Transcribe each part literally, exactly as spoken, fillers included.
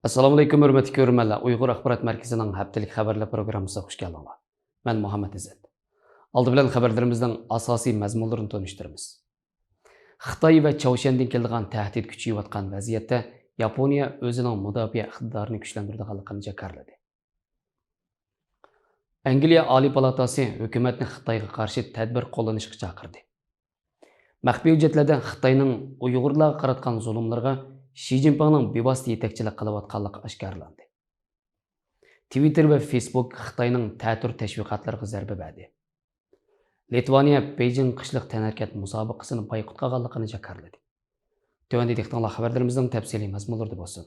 ئەسسالامۇئەلەيكۇم، ھۆرمەتلىك كۆرۈرمەنلەر. ئۇيغۇر ئاخبارات مەركىزىنىڭ ھەپتىلىك خەۋەرلەر پروگراممىسىغا خۇش كەلدىڭلار. مەن مۇھەممەد ئىززەت. ئالدى بىلەن خەۋەرلىرىمىزنىڭ ئاساسىي مەزمۇنلىرىنى تونۇشتۇرىمىز. خىتاي ۋە چاۋشيەندىن كېلىدىغان تەھدىت كۈچىيىۋاتقان ۋەزىيەتتە ياپونىيە ئۆزىنىڭ مۇداپىئە ئىقتىدارىنى كۈچلەندۈرىدىغانلىقىنى جاكارلىدى. ئەنگلىيە ئالىي پالاتاسى ھۆكۈمەتنى خىتايغا قارشى تەدبىر قوللىنىشقا چاقىردى. مەخپىي ھۆججەتلەردە خىتاينىڭ ئۇيغۇرلارغا قاراتقان زۇلۇملىرىغا شى جىنپىڭنىڭ بىۋاسىتە يېتەكچىلىك قىلىۋاتقانلىقى ئاشكارىلاندى. تىۋىتتېر ۋە فېيسبۇك خىتاينىڭ تەتۈر تەشۋىقاتلىرىغا زەربە بەردى. لىتۋانىيە بېيجىڭ قىشلىق تەنھەرىكەت مۇسابىقىسىنى بايقۇت قىلغانلىقىنى جاكارلىدى. تۆۋەندە دىققىتىڭلار خەۋەرلىرىمىزنىڭ تەپسىلىي مەزمۇنلىرىدا بولسۇن.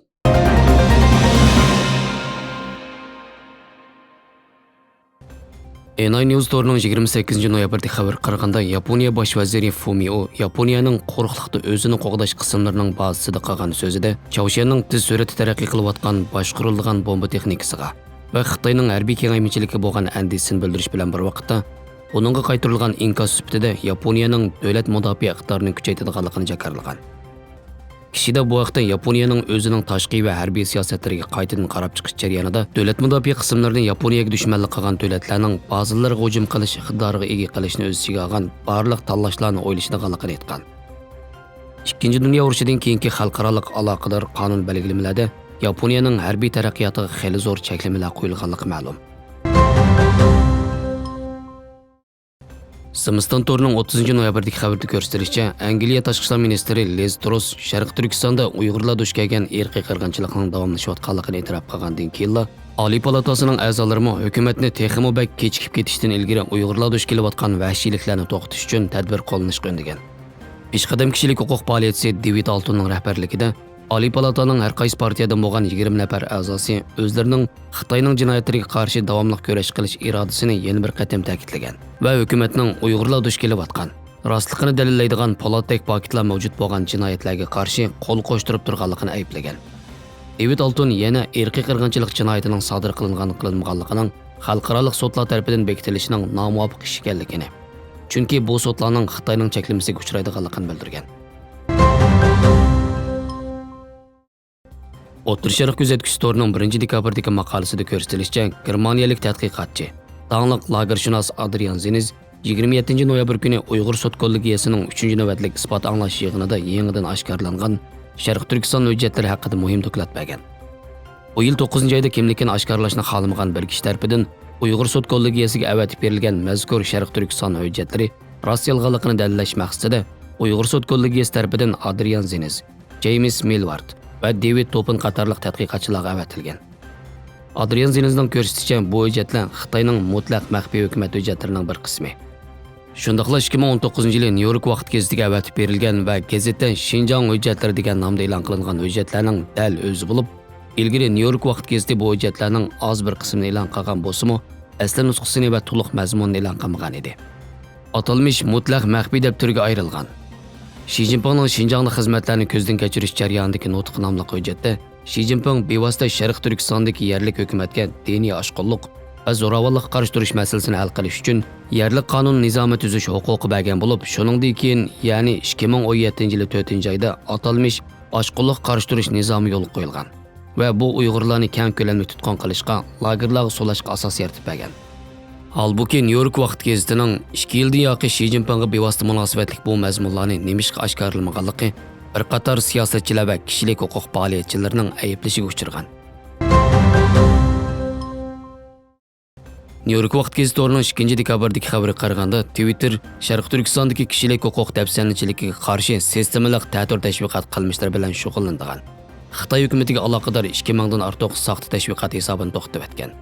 ئېنئاي نيۇز تورىنىڭ يىگىرمە سەككىزىنچى نويابىردىكى خەۋىرىگە قارىغاندا، ياپونىيە باش ۋەزىرى فۇمىئو ياپونىيەنىڭ قۇرۇقلۇقتا ئۆزىنى قوغداش قىسىملىرىنىڭ بازىسىدا قىلغان سۆزىدە، چاۋشيەننىڭ تېز سۈرئەتتە تەرەققىي قىلىۋاتقان باشقۇرۇلىدىغان بومبا تېخنىكىسىغا ۋە خىتاينىڭ ھەربىي كېڭەيمىچىلىكىگە بولغان ئەندىشىسىنى بىلدۈرۈش بىلەن بىر ۋاقىتتا، ئۇنىڭغا قايتۇرۇلغان ئىنكاس سۈپىتىدە ياپونىيەنىڭ دۆلەت مۇداپىئە ئىقتىدارىنى كۈچەيتىدىغانلىقىنى جاكارلىغان. كىشىدا بۇ ھەقتە ياپونىيەنىڭ ئۆزىنىڭ تاشقى ۋە ھەربىي سىياسەتلىرىگە قايتىدىن قاراپ چىقىش جەريانىدا دۆلەت مۇداپىئە قىسىملىرىنى ياپونىيەگە دۈشمەنلىك قىلغان دۆلەتلەرنىڭ بازىلىرىغا ھۇجۇم قىلىش ئىقتىدارىغا ئىگە قىلىشنى ئۆز ئىچىگە ئالغان بارلىق تاللاشلارنى ئويلىشىدىغانلىقىنى ئېيتقان. ئىككىنچى دۇنيا ئۇرۇشىدىن كېيىنكى خەلقئارالىق ئالاقىدار قانۇن بەلگىلىمىلەردە ياپونىيەنىڭ ھەربىي تەرەققىياتىغا خېلى زور چەكلىمىلەر قويۇلغانلىقى مەلۇم. زىمىستان تورىنىڭ ئوتتۇزىنچى نويابىردىكى خەۋىرىدە كۆرسىتىلىشىچە، ئەنگلىيە تاشقى ئىشلار مىنىستىرى لىز تروس شەرقىي تۈركىستاندا ئۇيغۇرلار دۇچ كەلگەن ئىرقىي قىرغىنچىلىقنىڭ داۋاملىشىۋاتقانلىقىنى ئېتىراپ قىلغاندىن كېيىنلا، ئالىي پالاتاسىنىڭ ئەزالىرىمۇ ھۆكۈمەتنى تېخىمۇ بەك كېچىكىپ كېتىشتىن ئىلگىرى ئۇيغۇرلار دۇچ كېلىۋاتقان ۋەھشىيلىكلەرنى توختىتىش ئۈچۈن تەدبىر قوللىنىشقا ئۈندىگەن. پېشقەدەم كىشىلىك ھوقۇق پائالىيەتچىسى دېۋىد ئالتوننىڭ رەھبەرلىكىدە، ئالىي پالاتانىڭ ھەر قايسى پارتىيەدىن بولغان يىگىرمە نەپەر ئەزاسى ئۆزلىرىنىڭ خىتاينىڭ جىنايەتلىرىگە قارشى داۋاملىق كۈرەش قىلىش ئىرادىسىنى يەنە بىر قېتىم تەكىتلىگەن ۋە ھۆكۈمەتنىڭ ئۇيغۇرلار دۇچ كېلىۋاتقان راستلىقىنى دەلىللەيدىغان پولاتتەك پاكىتلار مەۋجۇت بولغان جىنايەتلەرگە قارشى قول قوشتۇرۇپ تۇرغانلىقىنى ئەيىبلىگەن. دېۋىد ئالتون يەنە ئىرقىي قىرغىنچىلىق جىنايىتىنىڭ سادىر قىلىنغان، قىلىنمىغانلىقىنىڭ خەلقئارالىق سوتلار تەرىپىدىن بېكىتىلىشىنىڭ نامۇۋاپىق ئىش ئىكەنلىكىنى، چۈنكى بۇ سوتلارنىڭ خىتاينىڭ چەكلىمىسىگە ئۇچرايدىغانلىقىنى بىلدۈرگەن. ئوتتۇرا شەرق كۆزەتكۈچى تورىنىڭ بىرىنچى دېكابىردىكى ماقالىسىدا كۆرسىتىلىشىچە، گېرمانىيەلىك تەتقىقاتچى، داڭلىق لاگېرشۇناس ئادرىيان زېنز يىگىرمە يەتتىنچى نويابىر كۈنى ئۇيغۇر سوت كوللېگىيەسىنىڭ ئۈچىنچى نۆۋەتلىك ئىسپات ئاڭلاش يىغىنىدا يېڭىدىن ئاشكارىلانغان شەرقىي تۈركىستان ھۆججەتلىرى ھەققىدە مۇھىم دوكلات بەرگەن. بۇ يىل توققۇزىنچى ئايدا كىملىكىنى ئاشكارىلاشنى خالىمىغان بىر كىشى تەرىپىدىن ئۇيغۇر سوت كوللېگىيەسىگە ئەۋەتىپ بېرىلگەن مەزكۇر شەرقىي تۈركىستان ھۆججەتلىرى راست-يالغانلىقىنى دەلىللەش مەقسىتىدە، ئۇيغۇر سوت كوللېگىيەسى تەرىپىدىن ئادرىيان زېنز، جېيمىس مىلۋارد ۋە دېۋىد توپىن قاتارلىق تەتقىقاتچىلارغا ئەۋەتىلگەن. ئادرىيان زېنزنىڭ كۆرسىتىشىچە، بۇ ھۆججەتلەر خىتاينىڭ مۇتلەق مەخپىي ھۆكۈمەت ھۆججەتلىرىنىڭ بىر قىسمى. شۇنداقلا ئىككى مىڭ ئون توققۇزىنچى يىلى نيۇ يورك ۋاقىت گېزىتىگە ئەۋەتىپ بېرىلگەن ۋە گېزىتتە شىنجاڭ ھۆججەتلىرى دېگەن نامدا ئېلان قىلىنغان ھۆججەتلەرنىڭ دەل ئۆزى بولۇپ، ئىلگىرى نيۇ يورك ۋاقىت گېزىتى بۇ ھۆججەتلەرنىڭ ئاز بىر قىسمىنى ئېلان قىلغان بولسىمۇ، ئەسلى نۇسخىسىنى ۋە تولۇق مەزمۇنىنى ئېلان قىلمىغان ئىدى. ئاتالمىش مۇتلەق مەخپىي دەپتىرىگە ئايرىلغان. شى جىنپىڭنىڭ شىنجاڭدا خىزمەتلەرنى كۆزدىن كەچۈرۈش جەريانىدىكى نۇتقى ناملىق ھۆججەتتە شى جىنپىڭ بىۋاسىتە شەرقىي تۈركىستاندىكى يەرلىك ھۆكۈمەتكە دىنىي ئاشقۇنلۇق ۋە زوراۋانلىققا قارشى تۇرۇش مەسىلىسىنى ھەل قىلىش ئۈچۈن يەرلىك قانۇن نىزامى تۈزۈش ھوقۇقى بەرگەن بولۇپ، شۇنىڭدىن كېيىن، يەنى ئىككى مىڭ ئون يەتتىنچى يىلى تۆتىنچى ئايدا ئاتالمىش ئاشقۇنلۇققا قارشى تۇرۇش نىزامى يولغا قويۇلغان. ۋە بۇ ئۇيغۇرلارنى كەڭ كۆلەملىك تۇتقۇن قىلىشقا، لاگېرلارغا سولاشقا ئاساس يارىتىپ بەرگەن. ھالبۇكى، نيۇ يورك ۋاقىت گېزىتىنىڭ ئىككى يىلدىن ياقى شى جىنپىڭغا بىۋاسىتە مۇناسىۋەتلىك بۇ مەزمۇنلارنى نېمىشقا ئاشكارىلىمىغانلىقى بىر قاتار سىياسەتچىلەر ۋە كىشىلىك ھوقۇق پائالىيەتچىلىرىنىڭ ئەيىبلىشىگە ئۇچرىغان. نيۇ يورك ۋاقىت گېزىتى تورىنىڭ ئىككىنچى دېكابىردىكى خەۋىرىگە قارىغاندا، تىۋىتتېر شەرقىي تۈركىستاندىكى كىشىلىك ھوقۇق دەپسەندىچىلىكىگە قارشى سىستېمىلىق تەتۈر تەشۋىقات قىلمىشلىرى بىلەن شۇغۇللىنىدىغان خىتاي ھۆكۈمىتىگە ئالاقىدار ئىككى مىڭدىن ئارتۇق ساختا تەشۋىقات ھېسابىنى توختىتىۋەتكەن.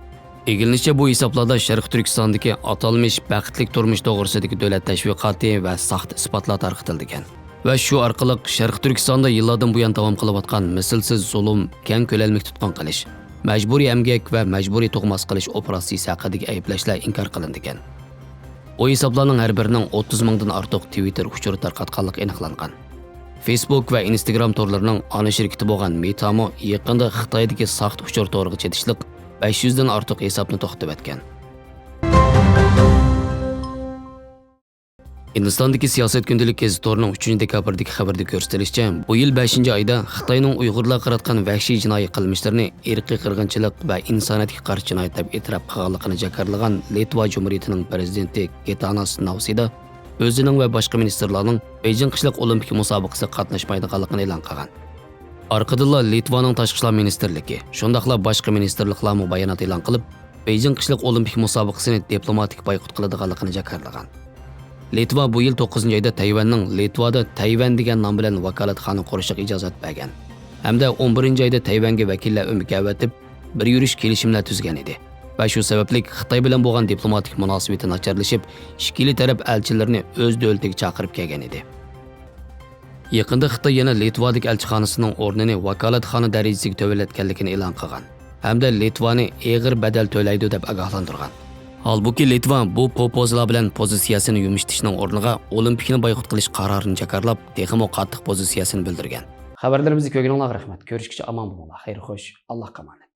ئىگىلىنىشىچە، بۇ ھېسابلاردا شەرقىي تۈركىستاندىكى ئاتالمىش بەختلىك تۇرمۇش توغرىسىدىكى دۆلەت تەشۋىقاتى ۋە ساختا ئىسپاتلار تارقىتىلىدىكەن. ۋە شۇ ئارقىلىق شەرقىي تۈركىستاندا يىللاردىن بۇيان داۋام قىلىۋاتقان مىسلىسىز زۇلۇم، كەڭ كۆلەملىك تۇتقۇن قىلىش، مەجبۇرىي ئەمگەك ۋە مەجبۇرىي تۇغماس قىلىش ئوپېراتسىيىسى ھەققىدىكى ئەيىبلەشلەر ئىنكار قىلىنىدىكەن. ئۇ ھېسابلارنىڭ ھەر بىرىنىڭ ئوتتۇز مىڭدىن ئارتۇق تىۋىتتېر ئۇچۇرى تارقاتقانلىقى ئېنىقلانغان. فېيسبۇك ۋە ئىنستاگرام تورلىرىنىڭ ئانا شىركىتى بولغان مېتامۇ يېقىندا خىتايدىكى ساختا ئۇچۇر تورىغا چېتىشلىق بەش يۈزدىن ئارتۇق ھېسابنى توختىتىۋەتكەن. ھىندىستاندىكى سىياسەت كۈندىلىك گېزىت تورىنىڭ ئۈچىنچى دېكابىردىكى خەۋىرىدە كۆرسىتىلىشىچە، بۇ يىل بەشىنچى ئايدا خىتاينىڭ ئۇيغۇرلارغا قاراتقان ۋەھشىي جىنايى قىلمىشلىرىنى ئىرقىي قىرغىنچىلىق ۋە ئىنسانىيەتكە قارشى جىنايەت دەپ ئېتىراپ قىلغانلىقىنى جاكارلىغان لىتۋا جۇمھۇرىيىتىنىڭ پىرېزىدېنتى گىتاناس ناۋسىدا ئۆزىنىڭ ۋە باشقا مىنىستىرلارنىڭ بېيجىڭ قىشلىق ئولىمپىك مۇسابىقىسىگە قاتناشمايدىغانلىقىنى ئېلان قىلغان. ئارقىدىنلا لىتۋانىڭ تاشقى ئىشلار مىنىستىرلىكى، شۇنداقلا باشقا مىنىستىرلىقلارمۇ بايانات ئېلان قىلىپ، بېيجىڭ قىشلىق ئولىمپىك مۇسابىقىسىنى دىپلوماتىك بايقۇت قىلىدىغانلىقىنى جاكارلىغان. لىتۋا بۇ يىل توققۇزىنچى ئايدا تەيۋەننىڭ لىتۋادا تەيۋەن دېگەن نام بىلەن ۋاكالەتخانا قۇرۇشىغا ئىجازەت بەرگەن ھەمدە ئون بىرىنچى ئايدا تەيۋەنگە ۋەكىللەر ئۆمىكى ئەۋەتىپ، بىر يۈرۈش كېلىشىملەر تۈزگەن ئىدى ۋە شۇ سەۋەبلىك خىتاي بىلەن بولغان دىپلوماتىك مۇناسىۋىتى ناچارلىشىپ، ئىككىلا تەرەپ ئەلچىلىرىنى ئۆز دۆلىتىگە چاقىرىپ كەلگەن ئىدى. يېقىندا خىتاي يەنە لىتۋادىكى ئەلچىخانىسىنىڭ ئورنىنى ۋاكالەتخانا دەرىجىسىگە تۆۋەنلەتكەنلىكىنى ئېلان قىلغان ھەمدە لىتۋانى ئېغىر بەدەل تۆلەيدۇ دەپ ئاگاھلاندۇرغان. ھالبۇكى، لىتۋا بۇ پوپوزىلار بىلەن پوزىتسىيەسىنى يۇمشىتىشنىڭ ئورنىغا ئولىمپىكنى بايقۇت قىلىش قارارىنى جاكارلاپ، تېخىمۇ قاتتىق پوزىتسىيەسىنى بىلدۈرگەن. خەۋەرلىرىمىزنى كۆرگىنىڭلارغا رەھمەت. كۆرۈشكىچە ئامان بولۇڭلار. خەير خوش. ئاللاھقا ئامانەت.